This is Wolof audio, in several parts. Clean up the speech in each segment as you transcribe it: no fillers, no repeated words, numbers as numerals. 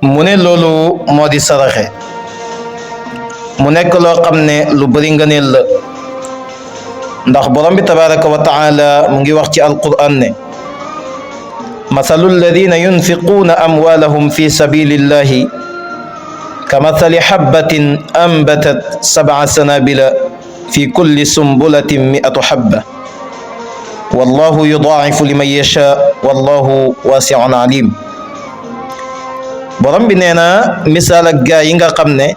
mu ne loolu moo di saraxe mu nekk loo xam ne lu bari ngëneel la ndax borom bi tabaraka wa taala mu ngi wax ci alquran ne mathalu alladina yunfiquuna amwalahum fi sabilillahi kamathali habbatin anbatat sab'a sanabila fi kulli sumbulatin mi'atu habba wallahu yudaa'ifu liman yasha wallahu wasi'un alim. borom bi nee na misaal ak gaa yi nga xam ne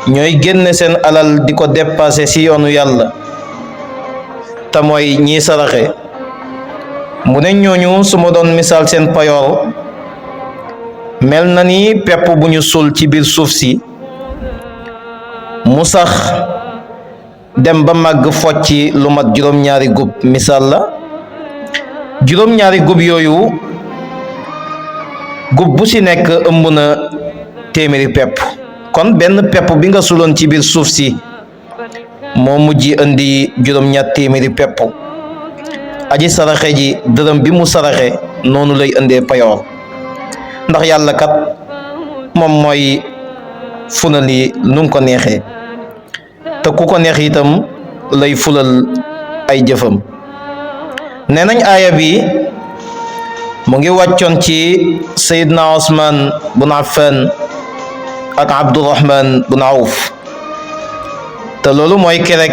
ñooy génne seen alal di ko dépassé ci yoonu yàlla te mooy ñiy saraxe mu ne ñooñu su ma doon misaal seen payoor mel na ni pepp bu ñu suul ci biir suuf si mu sax dem ba màgg focci lu mat juróom-ñaari gub misaal la juróom-ñaari gub yooyu gub bu ci nekk ëmb na téeméeri pepp kon benn pepp bi nga suuloon ci biir suuf si moo mujj indi juróom-ñaar téeméeri pepp aji saraxe ji dërëm bi mu saraxe noonu lay indee payoor ndax yàlla kat moom mooy funali nu ko neexee te ku ko neex itam lay fulal ay jëfam. nee nañ aaya bi mu ngi wàccoon ci Seydina Usmaan bun Affan ak Abdurrahman bun Awf te loolu mooy kerek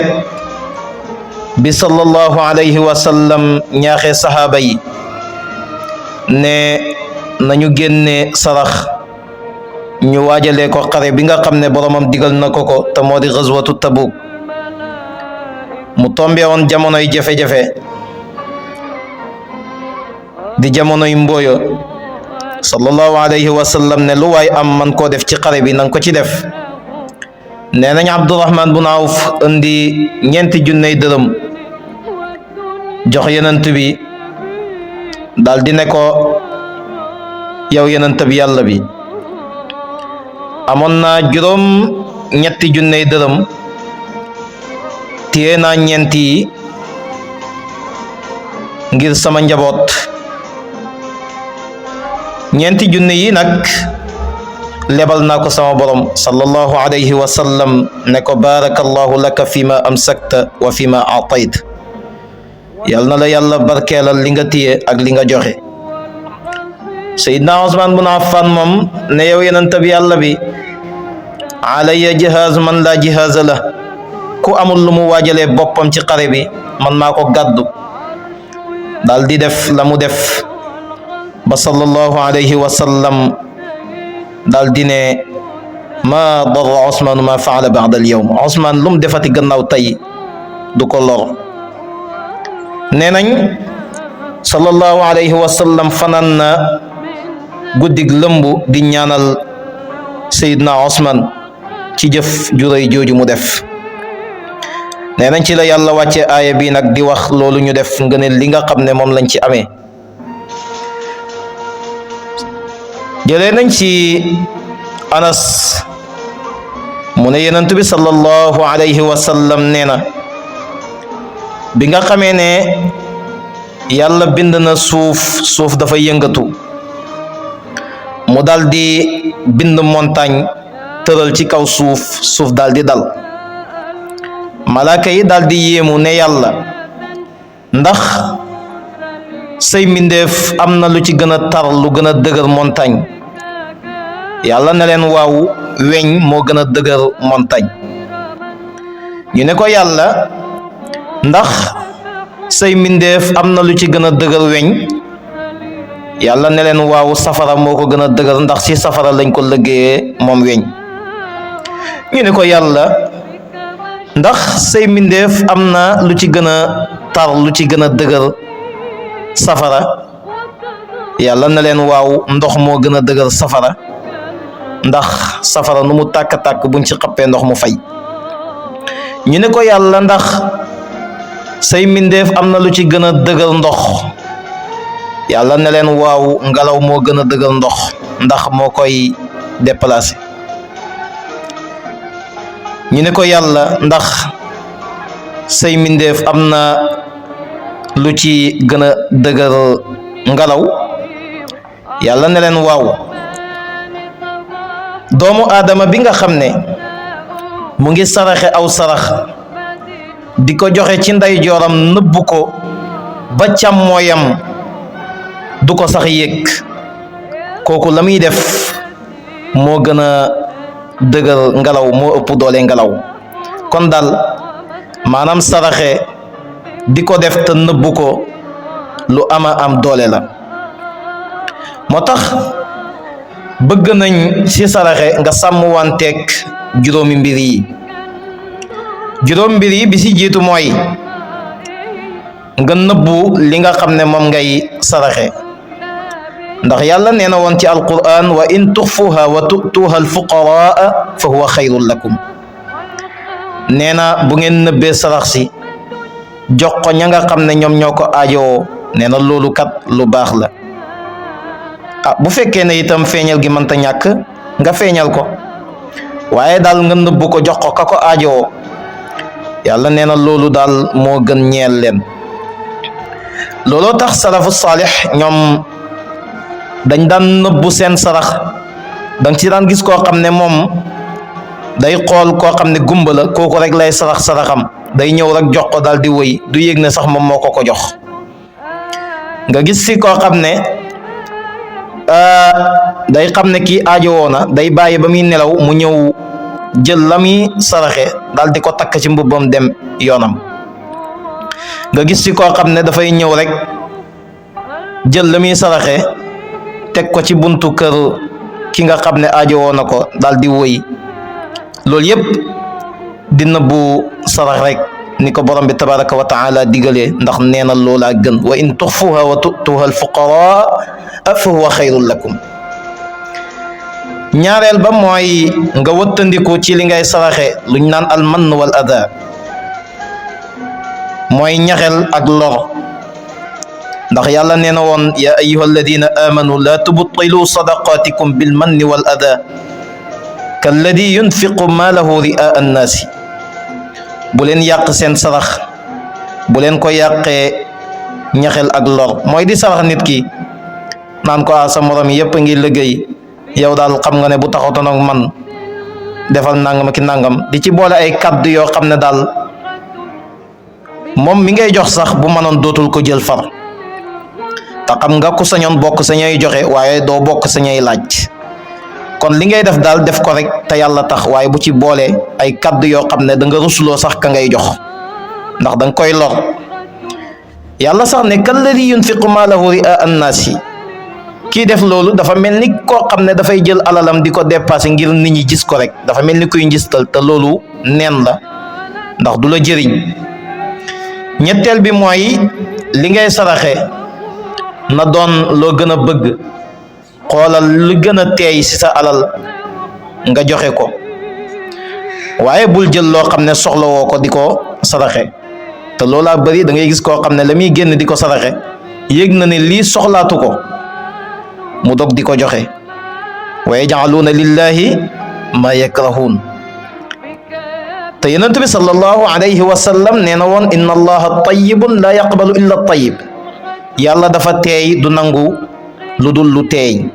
bi sallallahu alayhi wa sallam ñaaxee saxaaba yi ne nañu génne sarax ñu waajalee ko xare bi nga xam ne boromam digal na ko te moo di gazwatu Tabuk mu tombe woon jamonoy jafe-jafe di jamonoy mbooyo sallallahu alayhi wa sallam ne lu waay am man koo def ci xare bi nanga ko ci def. nee nañ Abdurrahman bun Awf indi 4 junney dërëm jox yenant bi daal di ne ko yow yenant bi yàlla bi amoon naa juróom-ñetti junney dërëm téye naa 4 yi ngir sama njaboot 4 junne yi nag lebal naa ko sama borom sallallahu alayhi wa sallam ne ko barakallahu laka fima amsakta wa fima atayt yal na la yàlla barkeelal li nga téye ak li nga joxe. Seydina Usmaan bun Affan moom ne yow yenant bi yàlla bi alayya jihaaz man la jihaaza la ku amul lu mu waajalee boppam ci xare bi man maa ko gàddu daal di def la mu def ba sallallahu alayhi wa sallam daal di ne ma darra Usmaan ma faala ba'da al-yawm Usmaan lu mu defati gannaaw tey du ko lor. nee nañ sallallahu alayhi wa sallam fanaan na guddig lëmb di ñaanal Seydina Usmaan ci jëf ju rëy jooju mu def. nee nañ ci la yàlla wàcce aaya bi nag di wax loolu ñu def nga ne li nga xam ne moom lañ ci amee. jëlee nañ ci Anas mu ne yenant bi sallallahu alayhi wa sallam nee na bi nga xamee ne yàlla bind na suuf dafa yëngatu mu dal di bind montagne tëral ci kaw suuf dal di dal malaaka yi dal di yéemu ne yàlla ndax say mbindeef am na lu ci gën a tar lu gën a dëgër montagne yàlla ne leen waaw weñ moo gën a dëgër montagne ñu ne ko yàlla ndax say mbindeef am na lu ci gën a dëgër weñ yàlla ne leen waaw safara moo ko gën a dëgër ndax ci safara lañ ko liggéeyee moom weñ ñu ne ko yàlla ndax say mbindeef am na lu ci gën a tar lu ci gën a dëgër safara yàlla ne leen waaw ndox moo gën a dëgër safara ndax safara nu mu tàkk-tàkk buñ ci xappee ndox mu fay ñu ne ko yàlla ndax say mbindeef am na lu ci gën a dëgër ndox yàlla ne leen waaw ngelaw moo gën a dëgër ndox ndax moo koy déplacer ñu ne ko yàlla ndax say mbindeef am na lu ci gën a dëgër ngelaw yàlla ne leen waaw doomu aadama bi nga xam ne mu ngi saraxe aw sarax di ko joxe ci ndeyjooram nëbbu ko ba càmmooyam du ko sax yëg kooku la muy def moo gën a dëgër ngelaw moo ëpp doole ngelaw kon daal maanaam saraxe di ko def te nëbbu ko lu ama am doole la moo tax bëgg nañ ci saraxe nga sàmm wanteeg juróomi mbir yi bi ci jiitu mooy nga nëbbu li nga xam ne moom ngay saraxe ndax yàlla nee na woon ci alquran wa in tuxfuha wa tu'tuha alfuqaraa fa huwa xayrun lakum nee na bu ngeen nëbbee sarax si jox ko ña nga xam ne ñoom ñoo ko aajowoo nee na loolu kat lu baax la bu fekkee ne itam feeñal gi mënta ñàkk nga feeñal ko waaye daal nga nëbbu ko jox ko ka ko aajowoo yàlla nee na loolu daal moo gën ñeel leen looloo tax salafu saalix ñoom dañ daan nëbbu seen sarax danga ci daan gis koo xam ne moom day xool koo xam ne gumba la kooku rek lay saraxam day ñëw rek jox ko daal di wëy du yëg ne sax moom moo ko jox nga gis si koo xam ne day xam ne kii aajowoo na day bàyyi ba muy nelaw mu ñëw jël la muy saraxe daal di ko takk ci mbubbam dem yoonam nga gis si koo xam ne dafay ñëw rek jël la muy saraxe teg ko ci buntu kër ki nga xam ne aajowoo na ko daal di wëy loolu yépp di nëbbu sarax rek ni ko borom bi tabaraka wa taala digalee ndax nee na loolaa gën wa in tuxfuha wa tu'tuha alfuqaraa fa huwa xayrun lakum ñaareel ba mooy nga wëttandiku ci li ngay saraxe luñ naan almann wal ada mooy ñaxel ak lor ndax yàlla nee na woon ya ayyuha alladina amanu la tubtilu sadaqatikum bil manni wal ada kalladi yunfiqu maalahu ri'a annaasi bu leen yàq seen sarax bu leen ko yàqee ñaxel ak lor mooy di sarax nit ki naan ko sa morom yépp ngi liggéey yow daal xam nga ne bu taxatoon ak man defal nangam ki nangam di ci boole ay kaddu yoo xam ne daal moom mi ngay jox sax bu mënoon dootul ko jël far te xam nga ku sañoon bokk sa ñay joxe waaye doo bokk sa ñay laaj kon li ngay def daal def ko rek te yàlla tax waaye bu ci boole ay kaddu yoo xam ne da nga rusloo sax ka ngay jox ndax da nga koy lor yàlla sax ne kalladi yunfiqu maalahu ri'a annaasi kii def loolu dafa mel ni koo xam ne dafay jël alalam di ko dépassé ngir nit ñi gis ko rek dafa mel ni kuy njistal te loolu neen la ndax du la jëriñ ñetteel bi mooy li ngay saraxe na doon loo gën a bëgg xoolal lu gën a teey ci sa alal nga joxe ko waaye bul jël loo xam ne soxlawoo ko di ko saraxe te loolaa bëri da ngay gis koo xam ne la muy génn di ko saraxe yëg na ne lii soxlaatu ko mu dog di ko joxe wa yaj'aluuna lillahi ma yakrahuun te yonent bi sallallahu alayhi wa sallam nee na woon inna allaha tayyibun la yaqbalu illa tayyib yàlla dafa teey du nangu lu dul lu teey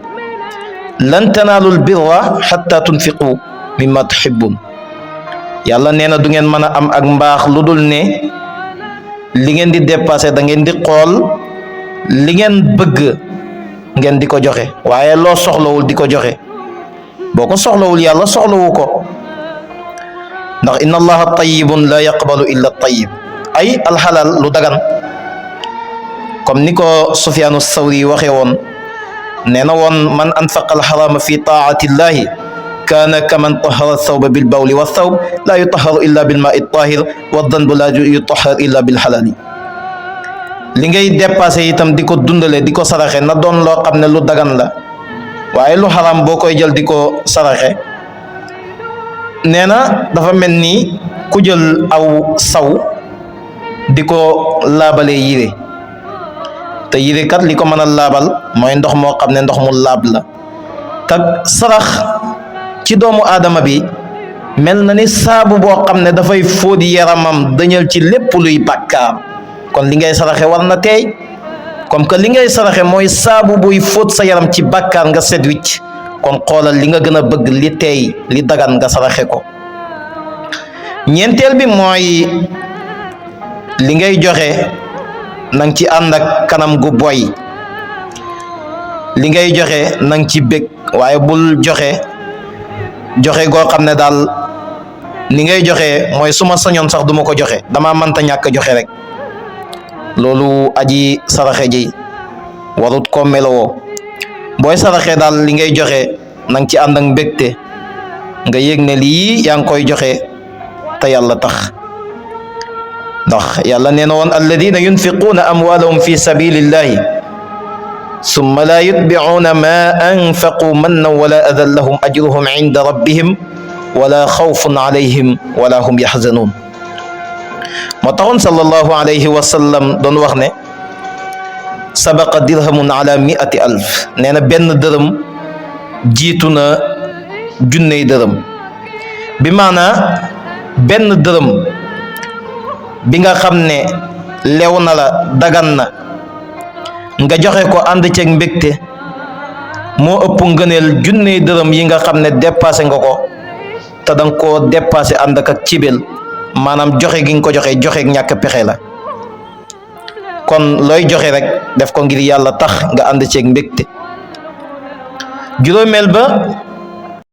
lan tanaalul birra xatta tunfiqu mimma tuhibbun yàlla nee na du ngeen mën a am ak mbaax lu dul ne li ngeen di dépassé da ngeen di xool li ngeen bëgg ngeen di ko joxe waaye loo soxlawul di ko joxe boo ko soxlawul yàlla soxlawu ko ndax inna allaha tayyibun la yaqbalu illa tayyib ay alxalal lu dagan comme ni ko Sufyaanu Sawri waxee woon nee na woon man anfaqa alxarama fi taati llahi kaana kaman tahara thawba bil bawli wa thawb la yutaharu illa bil maai tahir wa danbu la yutahar illa bil xalali li ngay dépassé itam di ko dundale di ko saraxe na doon loo xam ne lu dagan la waaye lu xaram boo koy jël di ko saraxe nee na dafa mel ni ku jël aw saw di ko laabalee yére te yére kat li ko mën a laabal mooy ndox moo xam ne ndox mu laab la te sarax ci doomu aadama bi mel na ni saabu boo xam ne dafay fóot yaramam dañal ci lépp luy bàkkaar kon li ngay saraxe war na teey comme que li ngay saraxe mooy saabu buy fóot sa yaram ci bàkkaar nga set wicc kon xoolal li nga gën a bëgg li teey li dagan nga saraxe ko. ñeenteel bi mooy li ngay joxe nang ci ànd ak kanam gu boy. li ngay joxe nang ci bég waaye bul joxe goo xam ne daal ni ngay joxe mooy suma sañoon sax duma ko joxe dama mënta ñàkk joxe rek. loolu aji saraxe ji warut ko melowoo. booy saraxe daal li ngay joxe nang ci ànd ak mbégte nga yëg ne lii yaa ngi koy joxe te yàlla tax, ndax yàlla nee na woon alladina yunfiquuna amwaalahum fi sabilillahi summa laa yutbicuuna ma anfaqu mannan wala adan lahum ajruhum inda rabbihim wala xawfun alayhim wala hum yaxzanuun. moo taxoon sallallahu alayhi wa sallam doon wax ne sabaqa dirhamun ala miati alf, nee na benn dërëm jiitu na junney dërëm. bi maanaa benn dërëm bi nga xam ne lew na la dagan na nga joxe ko ànd ceeg mbégte moo ëpp ngëneel junney dërëm yi nga xam ne dépassé nga ko te danga koo dépassé ànd ak cibel, maanaam joxe gi nga ko joxe ñàkk pexe la. kon looy joxe rek def ko ngir yàlla tax nga ànd ceeg mbégte. juróomeel ba